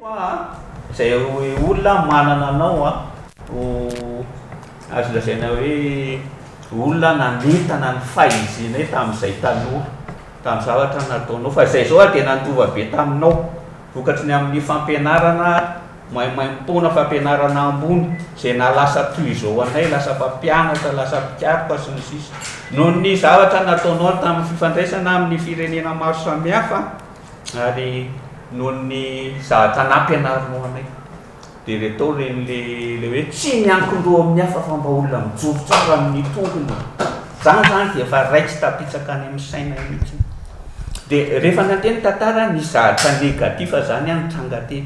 Koa izay olona manana anao ho azo lazaina hoe olona nanentana ny fahizinay tamin'izay tanora, tamin'ny zavatra nataonao. Fa izay izao dia nandova be taminao, vokatry ny amin'ny fampianarana maimaimpoana, fampianarana ambony, izay nahalasa toy izao anay, lasa mpampianatra, lasa mpikaroka sy ny sisa. Noho ny zavatra nataonao tamin'ny fifandraisana amin'ny firenena maro samihafa, Ary noho ny zavatra nampianarinao anay, dia ilay atao ireny le le hoe tsy miankin-doha amin'ny hafa fa mba olona mijoro tsara amin'ny tongony. Izany izany dia efa raiki-tapitsaka any amin'ny sainay mihitsy. Dia rehefa nandeha ny tantara, nisy zavatra négatif izany an nitranga teny.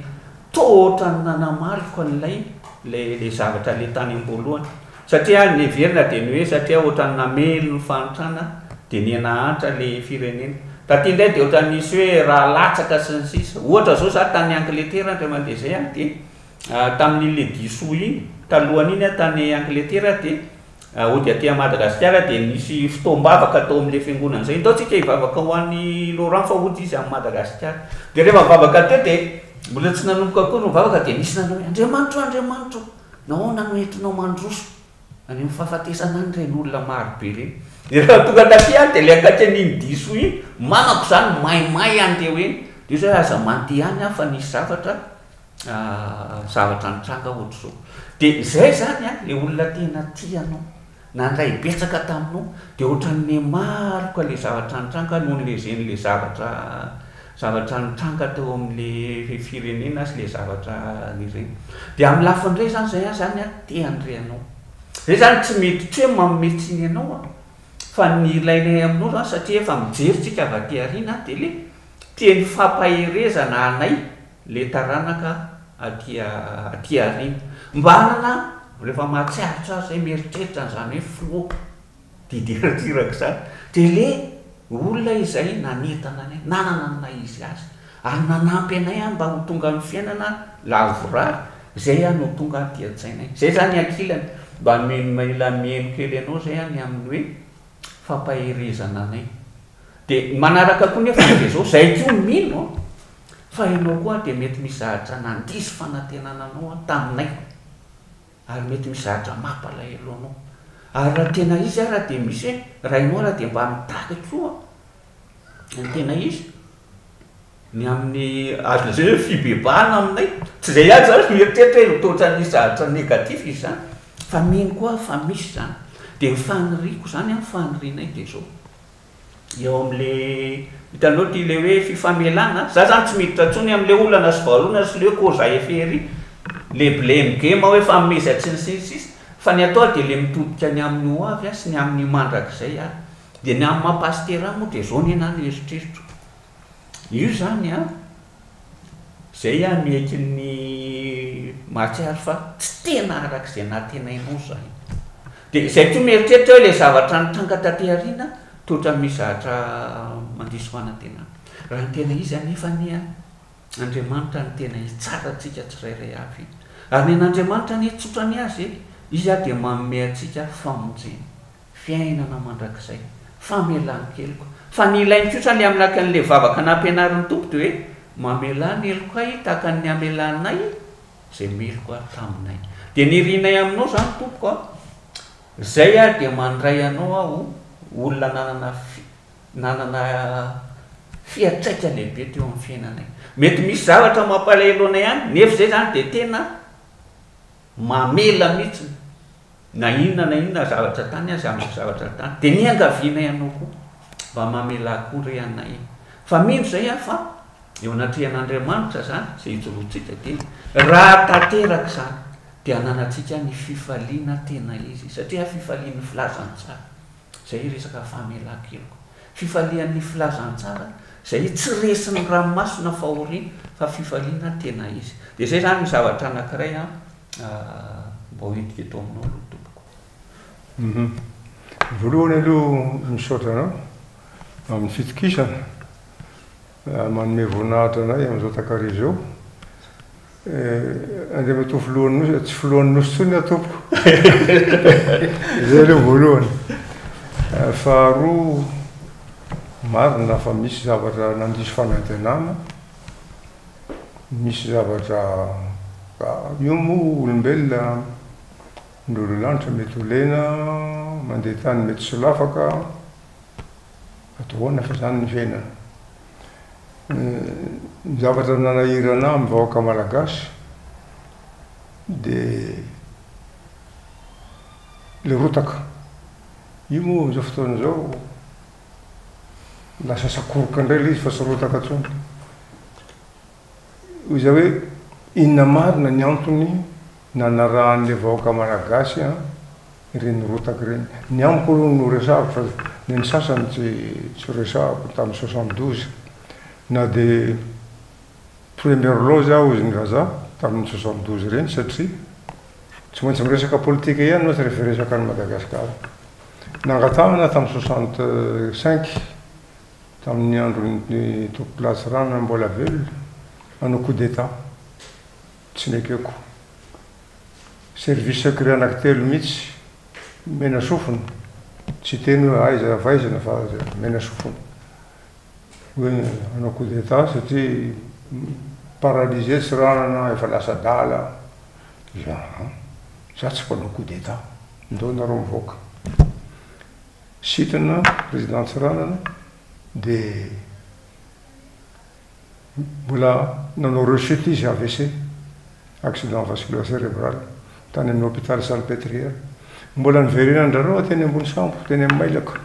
Toa ohatran'ny nanamaloka an'ilay ilay ilay zavatra ilay tany am-boalohany. Satria ny heverina dia ny hoe satria ohatran'ny namely ny fahantrana dia niha-nahantra ilay firenena. Taty indray dia ohatran'ny nisy hoe rà latsaka sy ny sisa. Ohatra izao za tany Angletera indray mandeha izay aho dia tamin'iny le diso iny, talohan'iny aho tany Angletera dia hody aty Madagasikara dia nisy fotoam-bavaka tao amin'ilay fiangonana izay. Ndao tsika hivavaka ho an'i Laurent fa hody izy any Madagasikara. Dia rehefa nivavaka teo dia mbola tsy nanomboka akory ny vavaka dia nisy nanao hoe Andriamanitra o, Andriamanitra o! Nahoana no entinao mandroso any amin'ny fahafatesana any ireny olona maro be ireny? Dia rehefa tonga taty aho dia ilay akaiky an'iny diso iny, mamako izany maimay handeha ho eny. Dia hoy izy hoe aza mandeha any aho fa nisy zavatra zavatra nitranga ohatr'izao. Dia izay izany an, ilay olona tena tia anao. Nandray betsaka taminao dia ohatran'ny nihamaloka ilay zavatra nitranga noho ny lezen'ilay zavatra zavatra nitranga teo amin'ilay firenena sy ilay zavatra ireny. Dia amin'ny lafiny iray izany izay aho izany an, te handre anao. Izay izany tsy mety tsy hoe manome tsiny anao aho fa ny ilainay aminao izany satria efa mijery tsika avy aty aoriana dia ilay teny fampaherezana anay le taranaka aty aty aoriana. Mba hanana rehefa mahatsiaro tsara zay mieritreritra an'izany hoe filoha Didier Ratsiraka izany dia le olona izay nanentana anay, nanana ny naha izy azy ary nanampy anay mba ho tonga amin'ny fiainana lavorary, zay no tonga aty an-tsainay. Zay zany ankilany mba mila mihaino kely anao zay ny amin'ny hoe fampaherezana anay. Dia ny manaraka koa nefa dia zao, zay koa mino an, fa ianao koa dia mety misy zavatra nandiso fanantenana anao an taminay, ary mety misy zavatra mampalahelo anao. Ary raha tena izy ara dia misy hoe raha ianao ara dia mba mitaky koa ny tena izy, ny amin'ny azo lazaina hoe fibebahana aminay, tsy izay ihany zany mieritreritra hoe toa ohatran'ny nisy zavatra négatif izy izany, fa mino koa aho fa misy izany. Dia ny faniriako izany an, ny fanirianay dia izao, eo amin'le hitanao ity le hoe fifamelana, za zany tsy miditra intsony amin'le olana sy vahaolana sy le hoe cause à effet ery, le blame game hoe fanomezan-tsiny sy ny sisa, fa ny atao dia le mitodika ny amin'ny ho avy sy ny amin'ny mandrakizay ary. Dia ny amin'ny maha pasitera ahy moa dia zao nena ny eritreritro. Io izany an, izay aho miaiky ny mahatsiaro fa tsy tena araka izay nantenainao izahay. Dia izay koa mieritreritra hoe ilay zavatra nitranga taty aoriana toa ohatran'ny misy zavatra mandiso fanantenana. Raha ny tena izy anefa anie an, Andriamanitra no tena hitsara antsika tsirairay avy. Ary ny an'Andriamanitra anie tsotra ny azy e, Izy dia manome antsika famonjena. Fiainana mandrakizay. Famelan-keloka. Fa ny ilainy kosa le amin'laka an'le vavaka nampianarin'ny Tompo dia hoe, mamelà ny helokay tahaka ny namelanay izay meloka taminay. Dia ny irinay aminao izany Tompoko a, izay aho dia mandray anao aho olona nanana nanana fiantraika lehibe teo amin'ny fiainanay. Mety misy zavatra mampalahelo anay ihany, nefa izay izany dia tena mamela mihitsy. Na inona na inona zavatra tany aza amin'ny zavatra tany dia niangavianay anao koa mba mamelà koa re anay fa mino izay aho fa eo anatrehan'Andriamanitra izany izay ijoroantsika dia raha tanteraka izany dia ananantsika ny fifaliana tena izy satria fifalian'ny filazantsara izay resaka famelan-keloka fifalian'ny filazantsara izay tsy resin'ny ranomaso na fahoriana fa fifaliana tena izy dia izay izany ny zavatra anankiray an Mba ho entiko eto aminao aloha tompoko. Hum. Voalohany aloha misaotra anao amin'ny fitokisana manome voninahitra anay amin'izao takariva izao. Andriamatoa filohan'ny Nosy, tsy filohan'ny Nosy intsony aho tompoko. Izay aloha voalohany. Faharoa, marina fa misy zavatra nandiso fanantenana. Misy zavatra, io moa olombelona Lolo lanitra mety ho lena, mandeha tany mety solafaka, atao ahoana fa zany ny fiainana. Ny zavatra nanahirana ahy amin'ny vahoaka malagasy de le rotaka. Io moa amin'izao fotoana izao lasa sakoroka indray ilay izy fa tsy rotaka intsony. Hoy izaho hoe, inona marina ny antony nanarahan'ilay vahoaka malagasy an ireny rotaka ireny? Ny amiko aloha no resahako fa ny an'ny sasany tsy tsy resahako tamin'ny 72. Na dia première loge aho hozy ny vazaha tamin'ny 72 ireny satria tsy maintsy miresaka politika ihany mantsy rehefa hiresaka an'i Madagasikara. Nangatahana tamin'ny 65. Tamin'ny andron'ny Tompokolahy Tsiranana mbola velona, nanao coup d'Etat. Tsy nekeko. Service secret anankitelo mihitsy, mena sofina, tsy hiteny hoe aiza avaizana fa mena sofina. Hoe hanao coup d'Etat satria paralysé Tsiranana, efa lasa adala. Za, za tsy mpanao coup d'Etat. Ndao nareo mivoaka. Sitrana président Tsiranana dia mbola nanao rechute izy AVC, accident vasculaire cérébral, tany amin'ny hôpital Salpêtrière. Mbola niverenan-dRareo teny ambony sambo, teny amin'ny mailaka.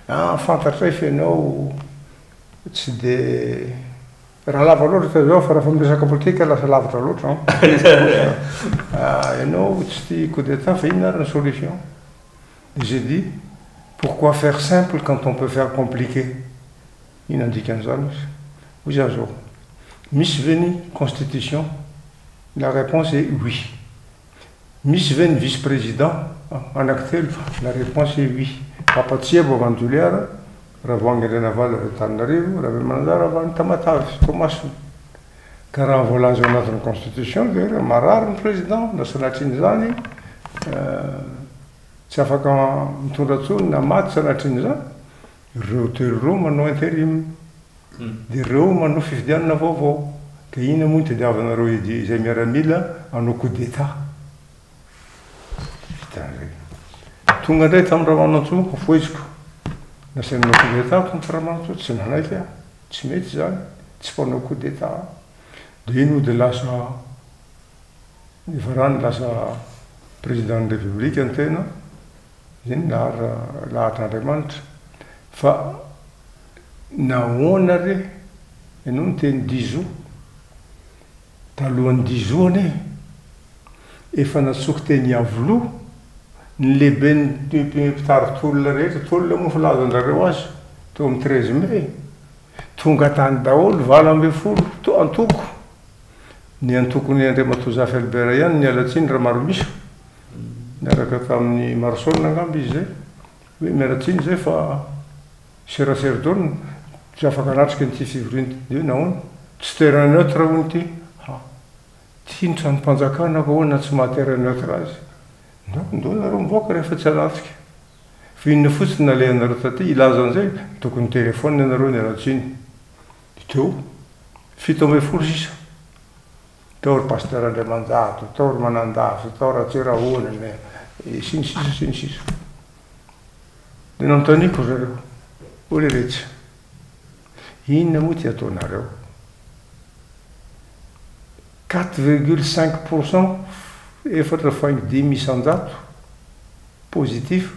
Ah, fantatray fa ianao tsy dia raha lava loatra toy izao fa rehefa miresaka politika lasa lavitra loatra an. Ah, ianao tsy tia coup d'état fa inona ary ny solution? J'ai dit, pourquoi faire simple quand on peut faire compliqué? Inona ny dikan'izany ozy? Hoy za zao, misy ve ny constitution? La réponse est oui. Misy ve ny vice président anaky telo? La réponse est oui. Papatsiebo avy any Toliara, Ravoahangy Andrianavalo avy Antananarivo, Rabemananjara avy any Tamatave, Toamasina. Ka raha voalaza ao anatin'ny constitution ve raha marary ny président na sanatrian'izany Tsy afaka mitondra intsony na maty sanatrian'izany, ireo telo ireo manao interim, dia ireo manao fifidianana vaovao. Ka inona moa no tadiavinareo izay miaramila hanao coup d'Etat? Vita an'izay. Tonga indray tamin'i Ramanantsoa, hafoheziko. Nasaina nanao coup d'Etat contre Ramanantsoa, tsy nanaiky aho, tsy mety izany, tsy mpanao coup d'Etat aho. Dia iny moa dia lasa Efa raha ny lasa président ny république ny tena, zay ny lahatr'Andriamanitra. Fa nahoana re ianao niteny dizo? Talohan'ny dizo anie efa natsoiko teny Iavoloha ny lehiben'ny mpitari-tolona rehetra, tolona moa filazan-drareo azy, teo amin'ny 13 mai. Tonga tany daholo 18 antoko. Ny antokon'i Andriamatoa Zafy Albert ihany niala tsiny Ramaromisa, niaraka tamin'i Marosaona angamba izy izay, hoe miala tsiny izay fa serasera daholo, tsy afaka hanatrika an'ity fivoriana ity. Dia hoe nahoana? Tsy terrain neutre hono ity. Ha! Ity ny tranom-panjakana fa ahoana tsy maha terrain neutre azy? Ndao, ndao nareo mivoaka rehefa tsy hanatrika. Fa inona fotsiny nalehanareo taty hilaza an'izay? Tokony ni-téléphone ianareo niala tsiny. Dia teo, 17 sisa. Tao ry Pasteur Andriamanjato, tao ry Manandafy, tao Ratsirahonana, sy ny sisa sy ny sisa. Dia nanontaniako ry zareo, hoy ry retsy, inona moa ity ataonareo? 4,5 pourcent, 4,5%, positif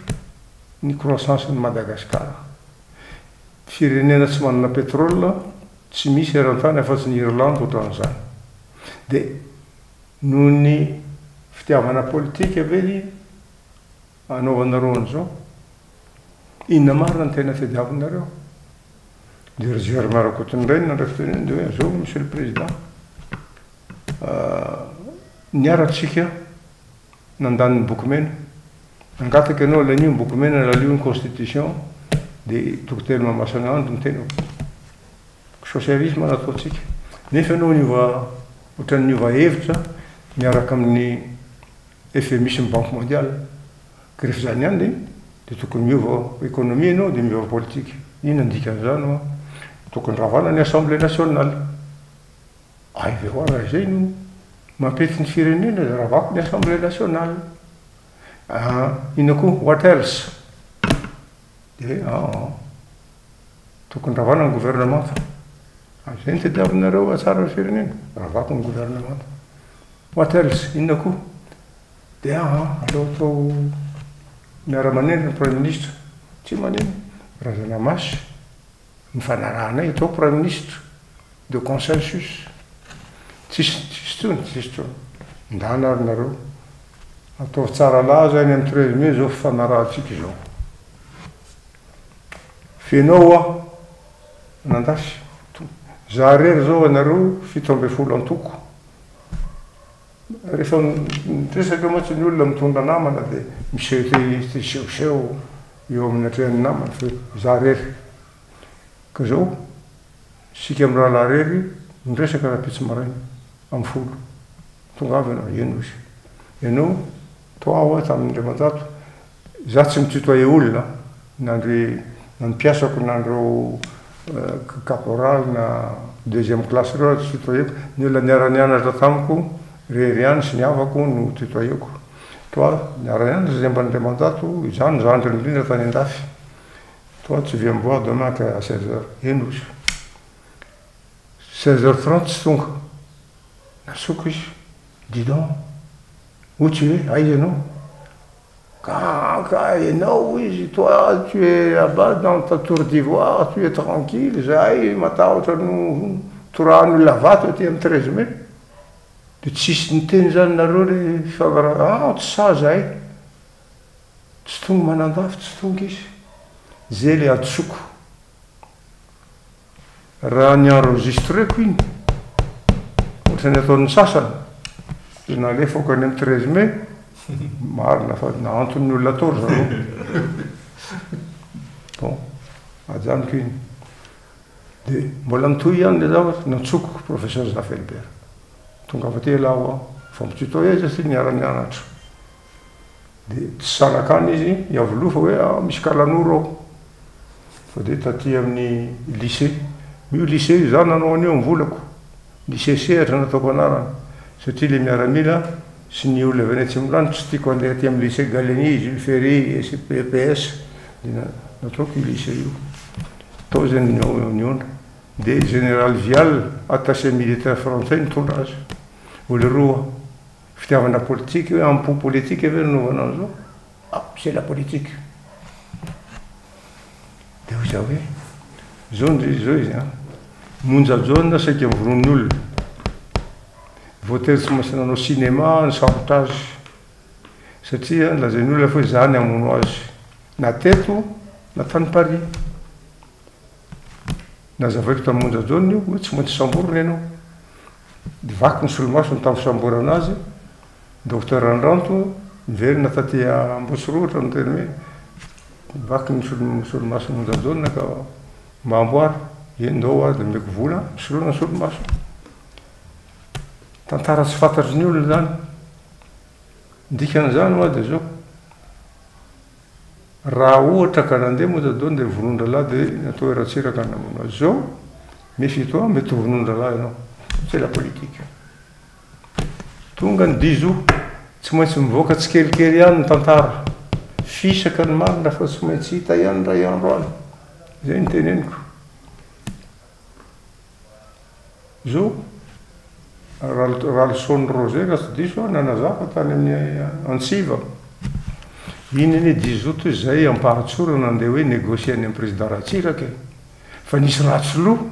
ny croissance-n'i Madagasikara. Firenena tsy manana pétrole tsy misy eran-tany afa-tsy ny Irlande ohatran'izany. Dia noho ny fitiavana politika ve ny anaovanareo an'izao? Inona marina no tena tadiavinareo? Dia ry Germain Rakotonirainy nandray fitenenana dia hoe zao Monsieur le Président, niara-tsika nandany ny boky mena. Nangataka ianao lanio ny boky mena, lalio ny constitution, dia Dokotera Mamasanandro ny tenako. Socialisme no ataontsika. Nefa ianao niova, ohatran'ny niova hevitra miaraka amin'ny FMI sy ny Banque mondiale. Ka rehefa izany ihany dia tokony miova économie ianao dia miova politique. Inona ny dikan'izany hoa? Tokony ravana ny Assemblée nationale. Aiza ho aiza izay no mampety ny firenena dia ravako ny assemblée nationale. Ah, inona koa? What else? Dia aa tokony ravana ny gouvernemanta. Ary izay no tadiavinareo hahatsara ny firenena? Ravako ny gouvernemanta. What else? Inona koa? Dia aa aleo atao miara-manendry ny praiminisitra. Tsy maninona. Razanamasy, nifanarahanay atao praiminisitra. De consensus. Tsisy tsisy tsony, tsisy tsony. Ndana ary nareo. Ataovy tsara laza any amin'ny 13 mai zao fifanarahantsika izao. Fenao hoa nandasy. Za rery zao anareo 17 antoko. Rehefa miresaka mantsy ny olona mitondra namana dia miseho te hisehoseho eo amin'ny atrehan'ny namana fa za rery. Ka zao isika mirahalahy rery miresaka rahampitso maraina amin'ny 10. Tongava ianao, eny hoy izy. Ianao, toi hoa tamin'ny Andriamanjato, za tsy mi-tutoyer olona an, na ndry na ny mpiasako na ndreo caporal na deuxième classe ireo aza tsy tutoyer-ko, ny olona niara-nianatra tamiko rery ihany sy ny havako no tutoyer-ko. Toi, niara-nianatra zay mba Andriamanjato, izaho no zandriny indrindra tany an-dafy. Toi tu viens me voir demain à 16 heures, eny hoy izy. 16 heures 30 tsy tonga. Nantsoiko izy, dis donc, où tu es, aiza ianao? Ka ka ianao hoy izy, toi tu es là-bas dans ta tour d'ivoire, tu es tranquille, zahay matahotra no torahan'ny olona vato aty amin'ny 13 mai. Dia tsisy niteny zany nareo le fifanarahana, ah tsy sahy zahay. Tsy tonga Manandafy, tsy tonga izy. Zay le antsoiko. Raha ny enregistreko iny, ohatran'ny ataon'ny sasany, dia nalefako any amin'ny 13 mai, marina fa nahanton'ny olona tao ry zareo. Bon, ajanoko iny. Dia mbola mitohy ihany ilay zavatra, nantsoiko professeur Zafy Albert. Tongava aty ialahy hoa, fa mi-tutoyer izy satria niara-nianatra. Dia tsy zanak'any izy Iavoloha fa hoe ah misy kalanoro ao. Fa dia taty amin'ny lycée. Io lycée io, izaho nanao an'io amin'ny volako. Lycée sehatra nataoko anarana. Satria ilay miaramila sy ny olona avy any Atsimondrano tsy tiako handeha aty amin'ny lycée Gallieni, Jules Ferry, SPPS. Dia nataoko io lycée io. Tao izay no nihaona. Dia Général Vial, attaché militaire frantsay nitondra azy. Oloroa. Fitiavana politique hoe am-po politique ve no nanaovana an'izao? Ah, c'est la politique. Dia hoy za hoe, zao ndry zao izy an, Monja Jaona saika novonoin'ny olona. Voatery tsy maintsy nanao cinéma nisambotra azy. Satria nolazain'ny olona fa hoe za ny hamono azy. Na teto na tany Paris. Nazavaiko tamin'i Monja Jaona io hoe tsy maintsy samborina ianao. Dia vaky ny solomasony tamin'ny fisamborana azy, Docteur Randranto niverina taty Ambohitsirohitra niteny hoe vaky ny solomason'i Monja Jaona ka mba amboary. Eny ndao ary dia omeko vola hisoloana ny solomasony. Tantara tsy fantatry ny olona izany. Ny dikan'izany ho'a dia izao. Raha ohatra ka nandeha moa Dadon dia vonoin-drahalahy dia natao hoe Ratsiraka no namono azy. Zao, méfie toi, mety ho vonoin-drahalahy ianao. C'est la politique. Tonga ny dix août, tsy maintsy mivoaka tsikelikely ihany ny tantara. Fisaka ny marina fa tsy maintsy hita ihany indray andro any. Izay no teneniko. Zo, Ralison Roger raha tsy diso aho nanazava tany amin'ny Antsiva. Iny anie dix août izay ampahatsorana andeha hoe négocier any amin'ny président Ratsiraka e. Fa nisy ratsy loha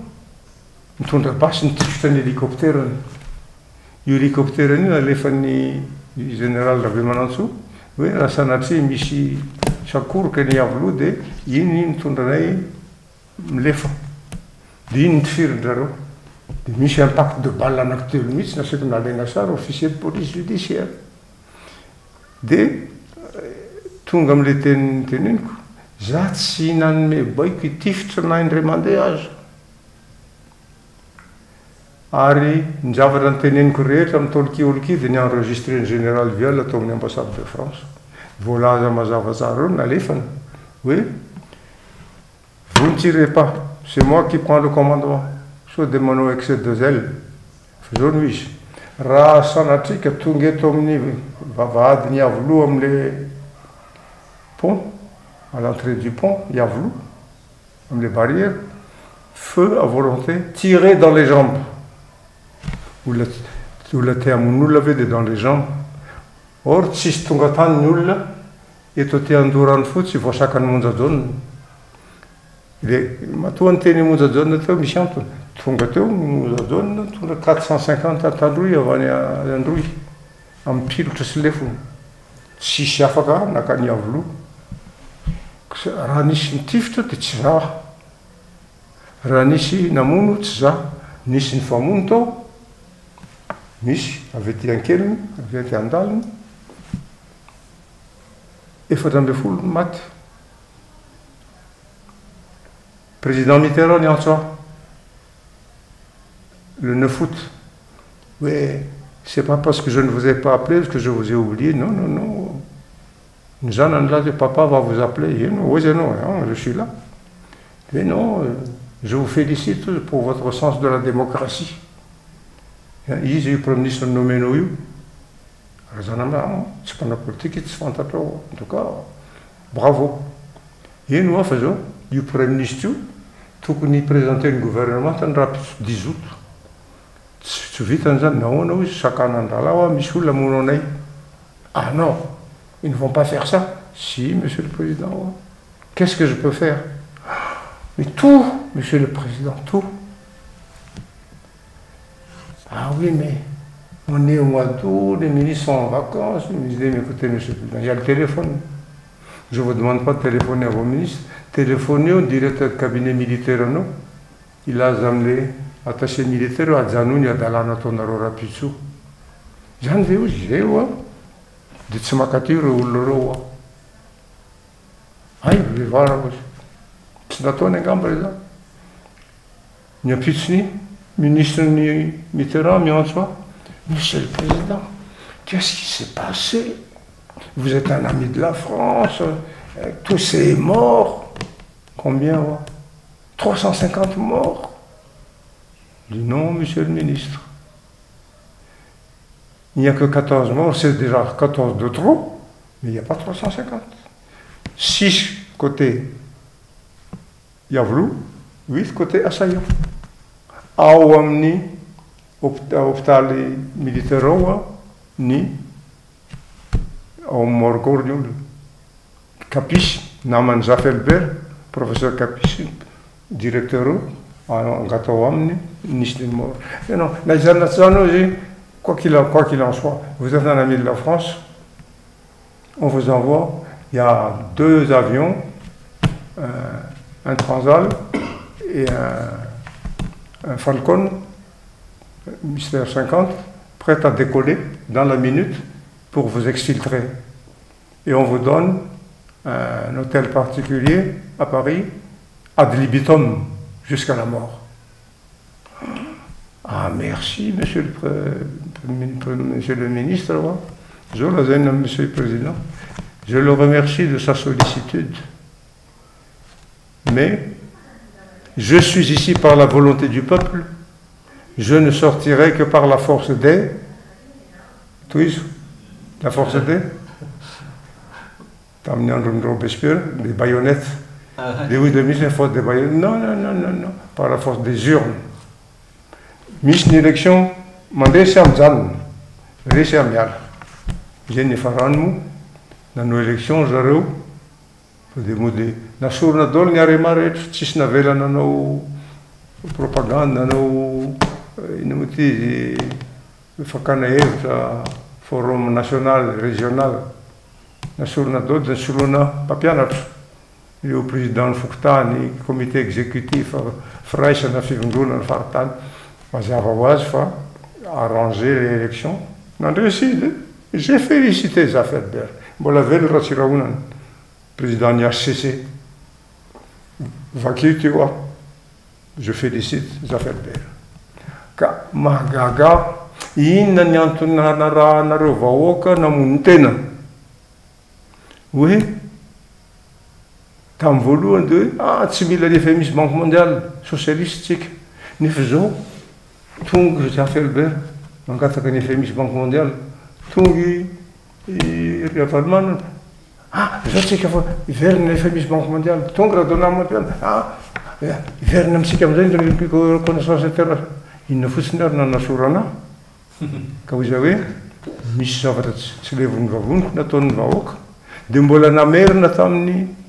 nitondra basy nitifitra ny hélicoptère-ny. Io hélicoptère-ny io nalefan'ny général Rabemanantsoa hoe raha sanatria misy sakoroka eny Iavoloha dia iny mitondra anay milefa dia iny nitifirindrareo dia misy impact de balle anaky telo mihitsy nasaiko nalaina sary officier de police judiciaire dia tonga amle teny teneniko za tsy nanome baiko hitifitra na indray mandeha aza ary ny zavatra niteneniko rehetra amin'ny tolkiolki dia ny enregistré ny général Vial tao amin'ny ambassade de France voalaza mazava tsara eo nalefany hoe Vous ne tirez pas, c'est moi qui prends le commandement. Sao dia manao excès de zèle. Fa izao no izy, raha sanatria ka tonga eto amin'ny vavahadin'i Iavoloha amin'ilay pont, à l'entrée du pont Iavoloha, amin'ilay barrière, feu à volonté, tirez dans les jambes. Olona, olona te hamono olona ve dia dans les jambes? Or tsisy tonga tany ny olona eto aty Andoharanofotsy voasakan'i Monja Jaona. Dia matoa niteny i Monja Jaona teo misy antony. Tonga teo i Monja Jaona nitondra 450 Antandroy avy any Androy amin'ny pilotra sy lefona. Tsisy afaka naka an'i Iavoloha. Raha nisy nitifitra dia tsy za. Raha nisy namono tsy za. Nisy nifamono tao. Misy avy aty ankeliny, avy aty andaliny. 14 ny maty. Président Mitterrand niantso ahy le 9 août hoe c'est pas parce que je ne vous ai pas appelé que je vous ai oublié, non non non, ny zanany nilaza hoe papa va vous appeler, eny hoy izy ianao, non je suis là, hoe non je vous félicite pour votre sens de la démocratie, iza io premier ministre nomenao io, Razanamaha, tsy mpanao politika izy tsy fantatrao, en tout cas bravo. Eny hoa fa zao io praiminisitra io tokony hi-presenter ny gouvernement tany rahampitso dix août. Tsy tsy vitany zany, nahoana hoy izy sakanan-drahalahy hoa misy olona hamono anay. Ah non, ils ne vont pas faire ça. Si monsieur le président hoa. Qu'est-ce que je peux faire? Mais tout monsieur le président, tout. Ah oui mais on est au mois d'août, les ministres sont en vacances, le ministre dit mais écoutez monsieur le président, il y a le téléphone. Je vous demande pas de téléphoner à vos ministres, téléphonez au directeur de cabinet militaire anao, hilaza amin'ilay attaché militaire hoe ajanony ny hadalana ataonareo rahampitso io. Izany ve hozy? Izay ho'a, dia tsy mankaty ireo olona ireo ho'a. Hay, vehivavy hozy. Tsy nataony angamba izany. Ny ampitsony, ministre-n'ny Mitterrand miantso ahy, Monsieur le Président, qu'est-ce qui s'est passé? Vous êtes un ami de la France, tous ces morts, combien hoa? 350 morts? Je dis non, monsieur le ministre, il n'y a que 14 morts, c'est déjà 14 de trop, mais il n'y a pas 350. 6 côté Iavoloha, huit côté assaillant. Ao amin'ny hopitaly militaire ao ny ao amin'ny morgue ao ny olona. Kapisy, naman'i Zafy Albert, professeur Kapisy, directeur ao, angatao aminy nisy ny mort. Non, na izany na tsy izany hozy, quoi qu'il quoi qu'il en soit, vous êtes un ami de la France, on vous envoie, il y a deux avions, un Transall et un Falcon, Mystère 50, prêt à décoller dans la minute pour vous exfiltrer. Et on vous donne un hôtel particulier à Paris, ad libitum, jusqu'à la mort. Ah merci monsieur le, monsieur le ministre, je monsieur le président. Je le remercie de sa sollicitude. Mais je suis ici par la volonté du peuple. Je ne sortirai que par la force des... La force des... Tamin'ny andron'i Robespierre, des baïonnettes. Dia hoy ilay ministre, force des baïonnettes. Non, non, non, non, non, par la force des urnes. Misy ny élection, mandresy aho mijanona, resy aho miala. Izay ny niafarany moa, nanao élection ry zareo, fa dia mody nasorina daholo ny Arema rehetra, tsisy navela nanao propagande, nanao inona moa ity izy, fakana hevitra, forum national, régional. Nasorina daholo dia nisoloana mpampianatra, ireo président ny fokontany, comité exécutif, firaisana, fivondronana, faritany. Mazava ho azy fa arranger les élections. Nandresy izy, j'ai félicité Zafy Albert. Mbola velona Ratsirahonana, président ny HCC. Vakio teo aho. Je félicite Zafy Albert. Ka mahagaga ahy, inona ny antony nanarahanareo vahoaka namono tena? Hoe tamin'ny voalohany dia hoe ah tsy mila ny FMI sy Banque mondiale, socialiste tsika. Nefa izao. Tonga i Zafy Albert mangataka ny FMI sy Banque Mondiale. Tonga i Ravalomanana, ah izao tsika fa hiverina ny FMI sy Banque Mondiale. Tonga Rajaonarimampianina, ah hiverina amintsika amin'izay ny reconnaissance internationale. Inona fotsiny ary nanasorana ahy? Ka hoy izaho hoe misy zavatra tsy levon'ny vavoniko nataon'ny vahoaka. Dia mbola namerina tamin'ny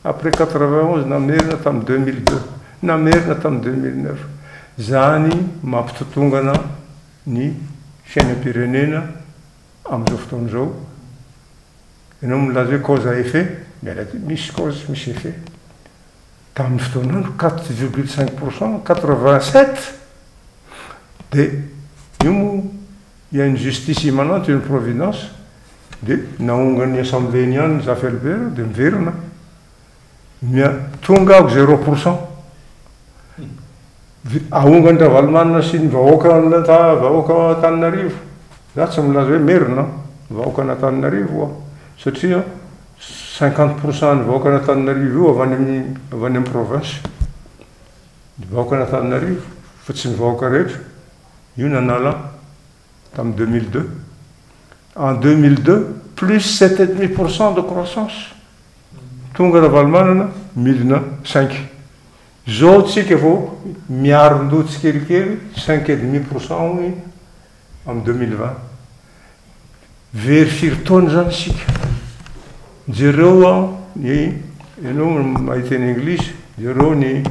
Après 91 namerina tamin'ny 2002, namerina tamin'ny 2009. Zany mampitotongana ny fiainam-pirenena amin'izao fotoana izao. Ianao milaza hoe cause à effet, miala tsiny, misy cause, misy effet. Tamin'ny fotoan'andro 4,5 pour cent, 87 dia io moa il y a une justice immanente, une providence. Dia naongan'ny assemblée-ny ihany Zafy Albert dia miverina. Mia tonga aho zéro pour cent. Aongan-dRavalomanana sy ny vahoaka vahoaka Antananarivo. Za tsy milaza hoe merina an, vahoakan'Antananarivo aho satria 50 pour cent ny vahoakan'Antananarivo io avy any amin'ny avy any amin'ny province. Ny vahoakan'Antananarivo fa tsy ny vahoaka rehetra. Io nanala tamin'ny 2002. En 2002, plus sept et demi pour cent de croissance. Tonga Ravalomanana, midina cinq. Zao tsika vao miarin-doha tsikelikely, cinq et demi pour cent hono amin'ny 2020. Very firy taona izany isika? Jereo an ny, ianao mahay teny anglisy, jereo ny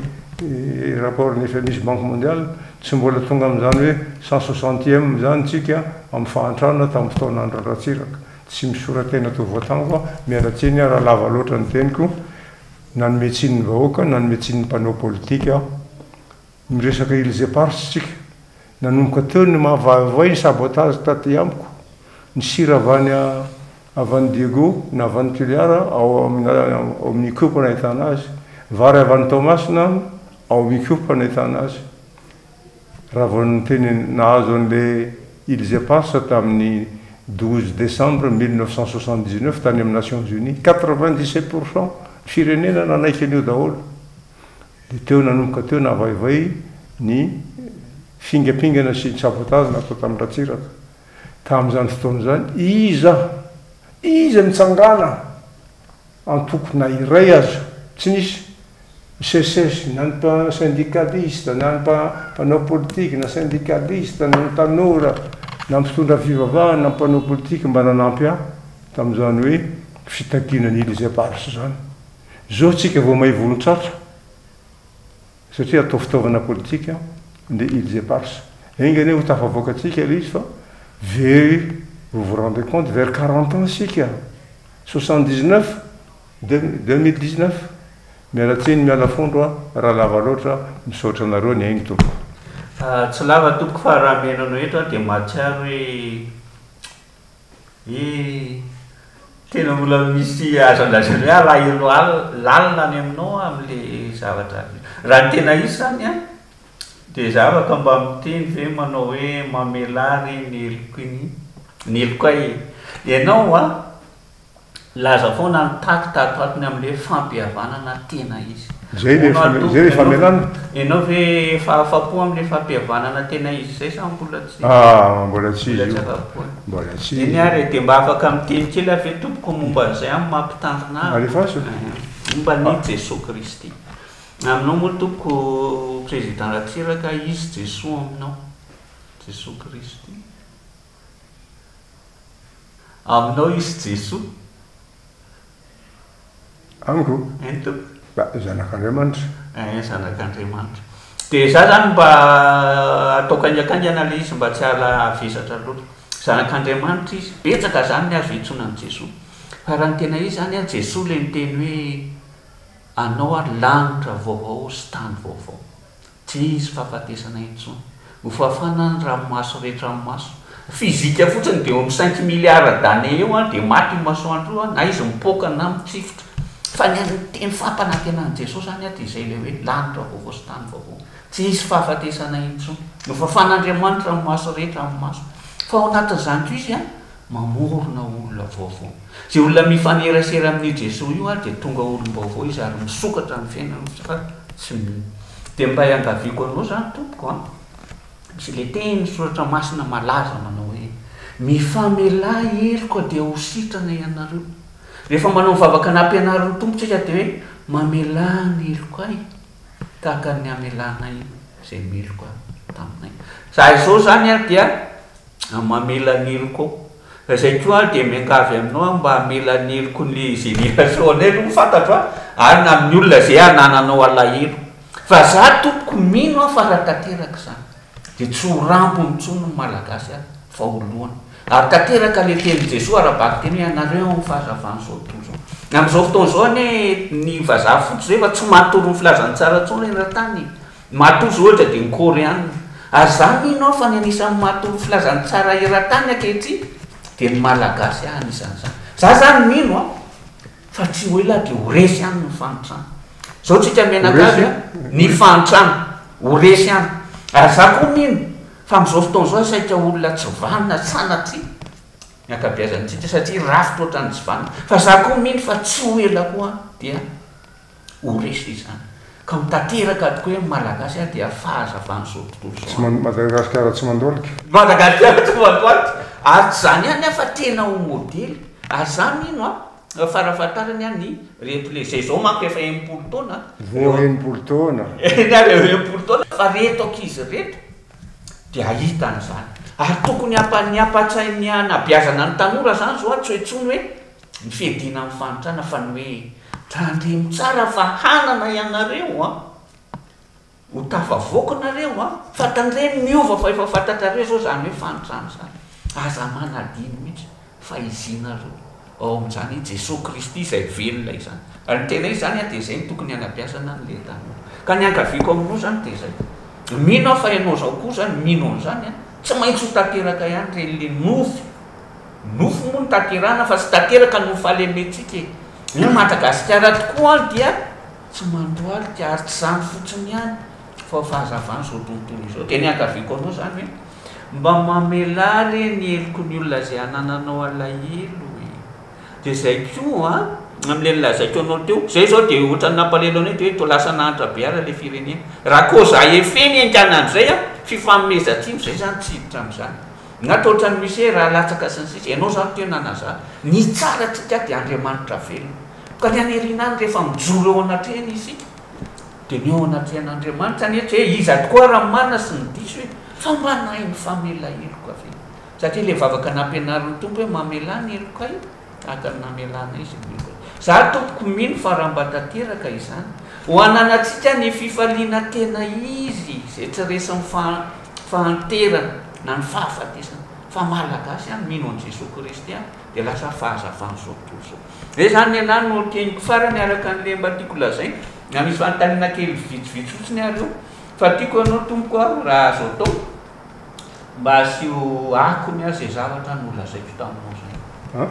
rapport ny FMI sy Banque mondiale, tsy mbola tonga amin'izany hoe cent soixantième izany tsika amin'ny fahantrana tamin'ny fotoan'andro Ratsiraka. Tsy misora-tena toa voatango aho, miala tsiny aho raha lava loatra ny teniko, nanome tsiny ny vahoaka, nanome tsiny ny mpanao politika aho. Miresaka îles éparses tsika. Nanomboka teo ny maha-vaivay ny sabotage taty amiko. Ny sira avy any avy any Diego na avy any Toliara ao ao amin'ny Ikopa no ahitana azy. Vary avy any Toamasina ao amin'ny Ikopa no ahitana azy. Raha vao niteny nahazo an'ilay îles éparses tamin'ny 12 décembre 1979 tany amin'ny Nations Unies, 97 pour cent firenena nanaiky an'io daholo. Dia teo nanomboka teo navaivay ny fingampingana sy ny sabotage natao tamin'i Ratsiraka. Tamin'izany fotoana izany, iza, iza nitsangana antoko na iray aza, tsy nisy. Ny SECES, na ny syndicaliste, na ny mpanao politika, na syndicaliste, na ny tanora, na ny mpitondra fivavahana, na mpanao politika mba nanampy ahy tamin'izany hoe fitakiana ny Îles Éparses izany. Zao tsika vao may volon-tratra satria atao fitaovana politika le îles éparses. Enga anie ho tafavoaka tsika le izy fa very, vous vous rendez compte, vers 40 ans isika, 79, 2019. Miala tsiny, miala fondro aho raha lava loatra, misaotra anareo nihaino tompoko. Tsy lava tompoko fa raha mihaino anao eto aho dia mahatsiaro hoe Eh! Tena mbola misy azo lazaina hoe alahelo lalina any aminao aho amin'ilay zavatra. Raha ny tena izy izany an, dia za afaka mba miteny ve manao hoe mamelà re ny heloky ny, ny helokay e. Ianao an, Laza foana nitaky tato ato ny amin'ilay fampihavanana tena izy. Zay le zay le famelana. Ianao ve efa afa-po amin'ilay fampihavanana tena izy izay sa mbola tsy? Ah, mbola tsy izy io. Mbola tsy izy. Eny ary e, dia mba afaka miteny kely aho ve tompoko momba an'izay amin'ny maha mpitandrina ahy? Alefaso. Momba an'i Jesoa Kristy. Aminao moa tompoko Président Ratsiraka, izy Jesoa aminao? Jesoa Kristy. Aminao izy Jesoa. Amiko? Eny tompoko. Ba, zanak'Andriamanitra. Ein, zanak'Andriamanitra. Dia za zany mba ataoko haingakaingana ilay izy mba tsy hahavesatra loatra. Zanak'Andriamanitra izy. Betsaka zany ny azo iantsoana an'i Jesoa. Fa raha ny tena izy zany an, Jesoa ilay niteny hoe anao ary lanitra vaovao sy tany vaovao. Tsy hisy fahafatesana intsony. Ho fafana ny ranomaso rehetra amin'ny maso. Physique fotsiny dia eo amin'ny cinq milliards d'années eo dia maty io masoandro io na izy mipoaka na mitsifotra. Fa ny an'ny teny fampanantenan'i Jesosy izany dia izay ilay hoe lanitra vaovao sy tany vaovao. Tsy hisy fahafatesana intsony. Ho fafan'Andriamanitra ny maso rehetra amin'ny maso. Fa ao anatin'izany koa izy mamorona olona vaovao. Izay olona mifanerasera amin'io Jesoa io ary dia tonga olom-baovao izy ary misokatra ny fiainany fa tsy mino. Dia mba iangaviako anao izany tompoko an! Misy ilay teny soratra masina malaza manao hoe, Mifamelà heloka dia ho sitrana ianareo. Rehefa manao ny vavaka nampianarin'ny Tompo tsika dia hoe, Mamelà ny helokay tahaka ny namelanay izay meloka taminay. Za izao izany ary dia mamela ny helokao. Fa izay koa ary dia miangavy aminao aho mba hamela ny heloko ny génération anay aloha fantatro a, ary na amin'ny olona izay anananao alahelo. Fa za tompoko mino aho fa raha tanteraka izany dia tsy ho rambony intsony ny Malagasy a fa ho lohany. Ary tanteraka ilay tenin'i Jesoa ara-bakiteny hoe ianareo amin'ny fahazavan'izao tontolo izao. Amin'izao fotoana izao anie ny vazaha fotsy izao efa tsy matory ny filazantsara intsony eran-tany e. Matory izao ohatra dia ny Koreana. Ary za mino aho fa ny anisan'ny matory ny filazantsara eran-tany ankehitriny dia ny Malagasy anisan'izany. Za zany mino an! Fa tsy ho ela dia ho resy any ny fahantrana. Zao tsika mianakavy a, ny fahantrana, ho resy any. Ary za koa mino fa amin'izao fotoana izao saika olona tsy vanona sanatria ny ankabeazantsika satria rafitra ohatran'ny tsy vanona. Fa za koa mino fa tsy ho ela koa dia ho resy izany. Ka ho tanteraka tokoa hoe ny Malagasy dia fahazavan'izao tontolo izao. Tsy Madagasikara tsy mandohalika. Madagasikara tsy mandohalika. Ary tsy izany ihany fa tena ho modely. Ary za mino an, farafahatarany an ny reto le zay zao manko efa 60 taona. Vao 60 taona. Eny ary eo 60 taona fa reto ankizy reto dia hahita an'izany. Ary tokony hampa ny hampatsain'ny hanabeazana ny tanora zany zao an tsy hoe intsony hoe ny fiadiana amin'ny fahantrana fa ny hoe tandremo tsara fa hanana ianareo an! Ho tafavoaka nareo an! Fa tandremo miova fa efa fantatrareo zao zany hoe fahantrana zany. Aza manadino mihitsy fa izinareo ao amin'izany i Jesoa Kristy izay velona izany. Ary ny tena izy zany an dia izay no tokony hanabeazana ny le tanora. Ka ny ankaviako aminao zany dia izay. Mino aho fa ianao zao koa zany mino an'izany an, tsy maintsy ho tanteraka ihany ireny le nofy. Nofy moa no tanterahana fa tsy tanteraka noho ny fahalementsika e. Ny Madagasikara tokoa an dia Tsy mandohalika ary tsy izany fotsiny ihany fa ho fahazavan' izao tontolo izao. Dia ny ankaviako anao izany hoe mba mamelà re ny heloky ny olona izay anananao alahelo e! Dia izay koa an, amin'ilay nolazaiko anao teo, izay izao dia ohatran'ny nampalahelo anay dia hoe toa lasa nahantra be ara ilay firenena. Raha cause à effet ny haingana an'izay an, fifanomezan-tsiny izay izany tsy hiditra amin'izany. Na toa ohatran'ny misy hoe raha latsaka sy ny sisa, ianao izany teo nanazava. Ny tsara antsika dia Andriamanitra velona. Ka ny any aoriana any rehefa mijoro eo anatrehany isika dia ny eo anatrehan'Andriamanitra anie tsy hoe iza tokoa ary ny marina sy ny diso e, fa mba nahay nifamela heloka ve? Satria ilay vavaka nampianarin'ny Tompo hoe mamelà ny helokay tahaka ny namelanay izay meloka. Za tompoko mino fa raha mba tanteraka izany, ho ananantsika ny fifaliana tena izy izay tsy resin'ny fahanterana na ny fahafatesana fa Malagasy an, mino an'i Jesoa Kristy an, dia lasa fahazavan'izao tontolo izao. Zay zany ny anahy no teniko farany araka an'le mba tiako lazaina. Na misy fanontaniana kely vitsivitsy fotsiny ary eo. Fa tiako ianao tompoko a, raha azo atao, mba asio akony aho zay zavatra nolazaiko taminao zay.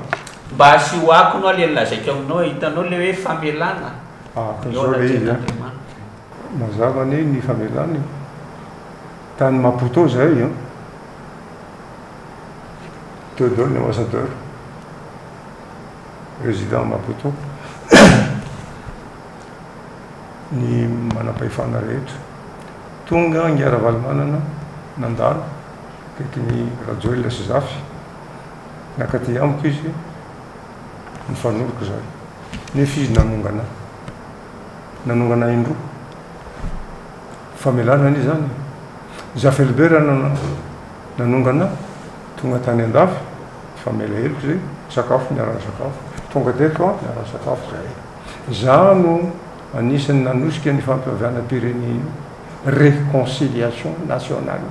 Mba asio akony aho le nolazaiko aminao e, hitanao le hoe famelana Ah, eo zao le izy a. anatrehan'Andriamanitra. Mazava anie ny famelana e. Tany Maputo zahay an. Teo daholo ny ambassadeur. Président Maputo, ny manampahefana rehetra. Tonga Ingahy Ravalomanana nandalo akaikin'i Rajoelina sy Zafy, nankaty amiko izy, nifanoroka izahay. Nefa izy nanongana ahy. Nanongana ahy indroa. Famelana anie izany e. Zafy Albert nanongana ahy, tonga tany andafy. Nifamela heloka izay, nisakafo, niara-nisakafo. Tonga teto an, niara-nisakafo izahay. Izaho no anisan'ny nanosika ny fampihavanam-pirenena io, réconciliation nationale.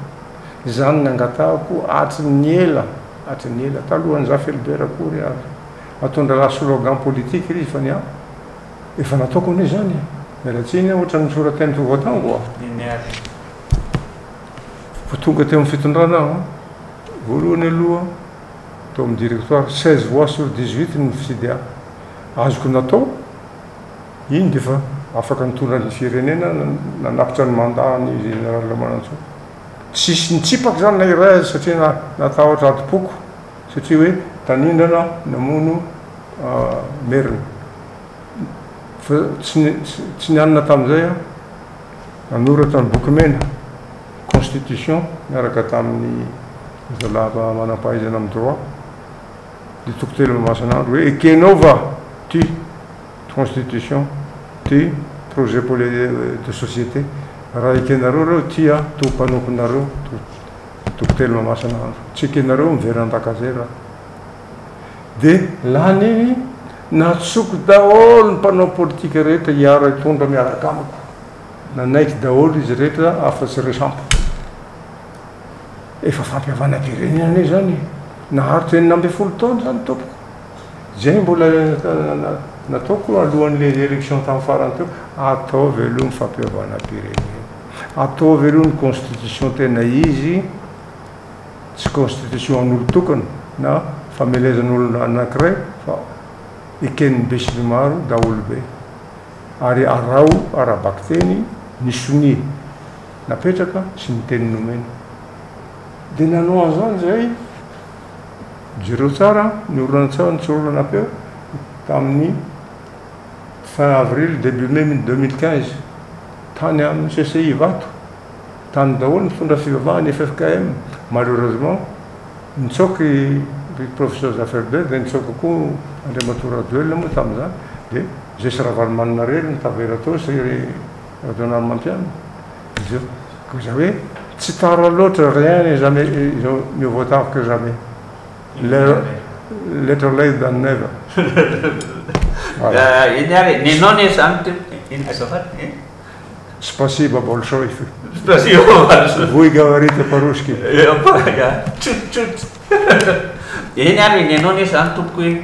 Izany nangatahako hatry ny ela, hatry ny ela, talohan'i Zafy Albert akory ary. Ataon-drahalahy slogan politique ilay izy fa ny ahy, efa nataoko anie izany e. Miala tsiny aho, ohatran'ny misorateny toa voatango a. Neny ary. Vao tonga teo amin'ny fitondrana aho, voalohany aloha tao amin'ny directoire, 16 voix sur 18 no nifidy ahy. Azoko natao iny dia efa afaka nitondra ny firenena, nanapitra ny mandat ny général Ramanantsoa. Tsisy nitsipaka izany na iray aza satria natahotra adim-poko satria hoe tanindrana namono merina. Fa tsy tsy nianina tamin'izay aho, nanoratra ny boky mena. constitution niaraka tamin'ny zalahy manam-pahaizana amin'ny droit, dia toko telo Mahamasina-andro hoe ekenao va ty constitution, ty projet de société, raha ekenareo reo ty aho to mpanomponareo, toko telo Mahamasina-andro, tsy ekenareo miverina an-dakazera aho. Dia lany iny, natsoko daholo ny mpanao politika rehetra hiara-hitondra miaraka amiko. Nanaiky daholo izy rehetra afa-tsy Resampa. Efa fampihavanam-pirenena anie izany e! Naharitra 16 taona izany tompoko. Izay mbola nataoko alohan'ilay élection tamin'ny farany teo. Ataovy aloha ny fampihavanam-pirenena. Ataovy aloha ny constitution tena izy, tsy constitution an'olon-tokana na famelezan'olona anankiray fa eken'ny besinimaro daholobe. Ary araho ara-bakiteny ny sonia napetraka sy ny teny nomena. Dia nanao an'izany izahay, jereo tsara ny horonantsary ny horonam-peo tamin'ny fin avril début mai 2015 tany amin'ny CCI Ivato, tany daholo ny mpitondra fivavahana ffkm, malheureusement nitsoaka i professeur Zaferibe dia nitsoaka koa Andriamatoa Rajoelina moa tamin'izany dia Zay sy Ravalomanana irery no tavela teo sy ry Rajaonarimampianina. Izao koa izay hoe tsy tara loatra, rien n'est jamais, izao mieux vaut tard que jamais. Later late than never. Voilà. Eny ary e, nenao anie zany teo, eny azafady e. Спасибо большое. Спасибо большое. Вы говорите по-русски. Чуть чуть. Eny ary e, nenao anie zany tompoko hoe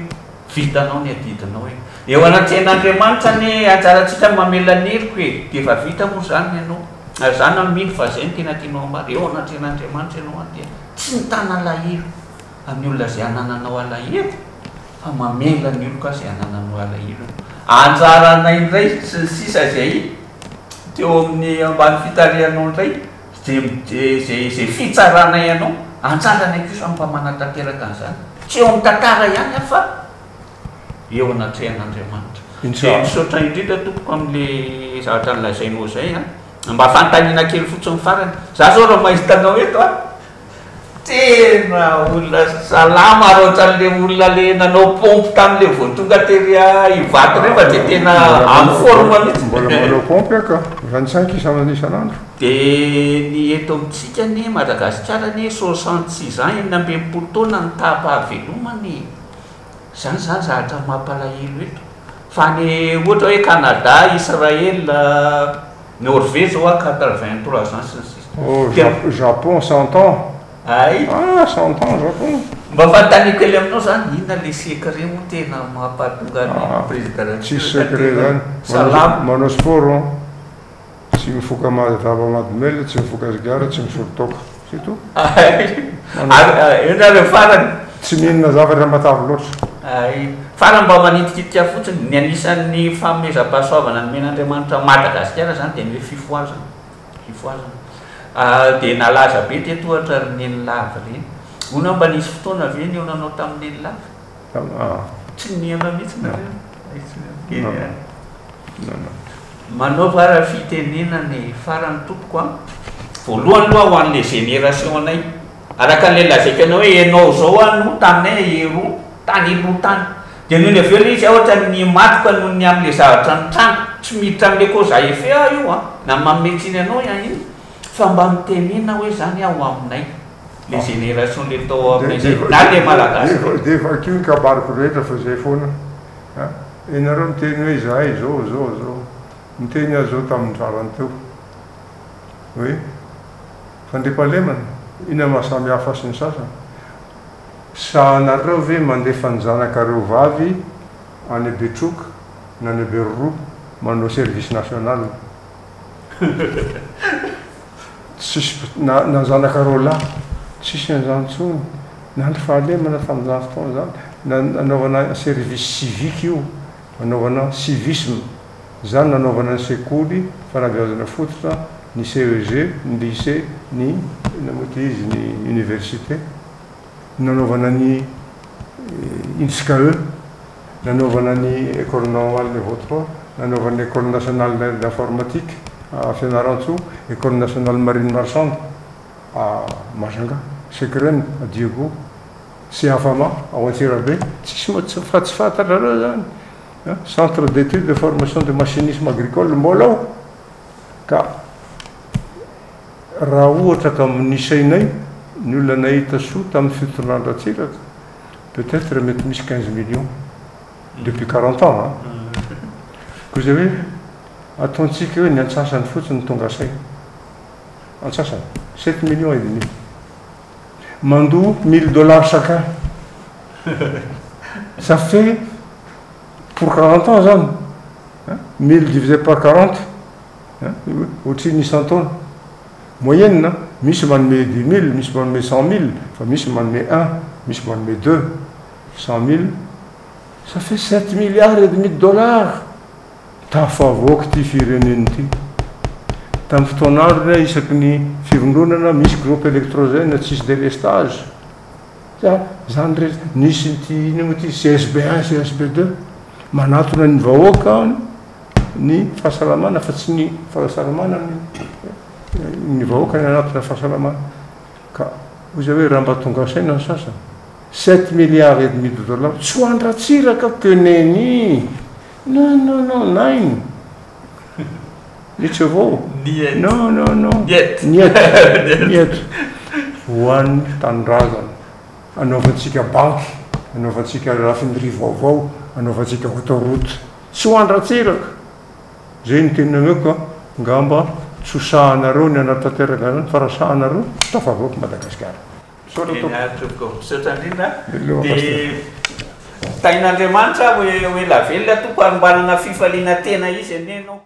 Vitanao ny adidinao e. Eo anatrehan'Andriamanitra anie anjarantsika ny mamela ny heloka e. Dia efa vita moa izany ny anao. Ary za na mino fa izay no tena tianao ambara. Eo anatrehan'Andriamanitra ianao an dia tsy mitana alahelo amin'ny olona izay anananao alahelo fa mamela ny heloka izay anananao alahelo ianao. Anjaranay indray sy ny sisa izay teo amin'ny ambany fitarihanao indray izay izay izay fitsaranay anao. Anjaranay kosa ny mba manatanteraka an'izany. Tsy eo amin'ny tantara ihany aho fa eo anatrehan'Andriamanitra. Dia misaotra indrindra tompoko amin'le zavatra nolazainao izay an. Mba fanontaniana kely fotsiny farany. Za zao raha mahita anao eto an, tena olona salama ary ohatran'le olona le nanao pompe tamin'le vao tonga tery Ivato ireny fa dia tena en forme mihitsy. Mbola manao pompe aho ka, 25 isan'andro. Dia ny eto amintsika anie, Madagasikara anie, 66 ans, 66 taona ny taham-pahavelomana e! Izany izany zavatra mampalahelo eto. Fa any ohatra hoe Canada, Israël, Norvège zao a 83 ans sy ny sisa. Oh, Japon 100 ans. Hay. Ah, 100 ans Japon. Mba fanontaniako kely aminao izany, inona ilay secret moa tena mampatonga ny président Rajoelina Tsisy secret tena izany. salama? Manao sport an. Tsy mifoka zava-mahadomelina, tsy mifoka sigara, tsy misotro toaka. C'est tout. Ary eo nareo farany. Tsy mihinana zavatra matavy loatra. Hay. Farany mba manitikitika fotsiny, ny anisan'ny fanomezam-pahasoavana nomen'Andriamanitra an'i Madagasikara izany dia ny hoe fifohazana. Fifohazana. Dia nalaza be teto ohatra ry Nenilava ireny. Hono aho mba nisy fotoana ve nihaonanao tamin'i Nenilava? Tsy nihaona mihitsy nareo? Manaova ara fitenenana e! Farany tompoko an! Voalohany aloha ho an'le génération anay, araka an'le lazaiko anao hoe enao zao an no taminay héros tany aloha tany, de nony avy eo le izy ohatran'ny matoka noho ny amin'le zavatra nitranga, tsy miditra amin'le cause à effet aho io an, na manome tsiny anao aho iny, fa mba mitenena hoe zany aho aminay. Le génération le tao aminay zay na le malagasy reo. Dia vakio ny kabariko rehetra fa zay foana a! Ianareo miteny hoe izahay zao zao zao. Niteny aho zao tamin'ny farany teo hoe fandriampahalemana, inona maha samy hafa sy ny sasany? Sahanareo ve mandefa ny zanakareo vavy any Betroka na any Beroroha manao service national? Tsisy na na zanakareo lahy, tsisy an'izany intsony, na ny fahalemana tamin'izany fotoana izany, na nanaovana service civique io, nanaovana civisme, izany nanaovana ny sekoly fanabeazana fototra, ny CEG, ny lycée, ny inona moa ity izy, ny université, nanaovana ny INSCAE. Nanaovana ny Ecole Normale Niveau 3, nanaovana ny Ecole Nationale d'Informatique à Fianarantsoa, Ecole Nationale Marine Marchande. à Majunga, Secren à Diego, CAFAMA ao Antsirabe, tsisy fa tsy fantatrareo zany, Centre d'études de formation de machinisme agricole mbola ao, ka raha ohatra ka nisainay ny olona nahita soa tamin'ny fitondran-dRatsiraka, peut-être mety misy 15 millions depuis 40 ans an, koa zay hoe ataontsika hoe ny antsasany fotsiny tonga saina, antsasany, 7 millions et demi, mandoa 1000 dollars chacun, ça fait pour 40 ans zany, 1000 divisé par 40, ohatrinona isan-taona, moyenne, misy manome 10 000, misy manome 100 000, fa misy manome un, misy manome 200 000, ça fait 7 milliards et demi de dollars. Tafavoaky ty fireneny ity tamin'ny fotoan'androny, isaky ny fivondronana misy groupe électrogène, tsisy délestage zany re, nisy ty iny moa ty CSB 1, CSB 2, manatona ny vahoaka ny fahasalamana, fa tsy ny fahasalamana ny vahoaka ny anatona fahasalamana. Ka ozy hoe raha mba tonga saina ny sasany, 7 milliards et demi de dollars tsy ho an-dRatsiraka que neny, non, non, non, nainy mihitsy avao, non, non, non, niet, niet ho an'ny tanindrazana, anaovantsika banky, anaovantsika raffinerie vaovao, anaovantsika autoroute, tsy ho an-dRatsiraka zay ny tena ameko. Ngamba tsy ho sahanareo ny anatanteraka zany, fa raha sahanareo, tafavoaky Madagasikara. Misaotra. Misaotra indrindra, de tahin'Andriamanitra hoe ela velona tompo ary mba hanana fifaliana tena izy anie anao.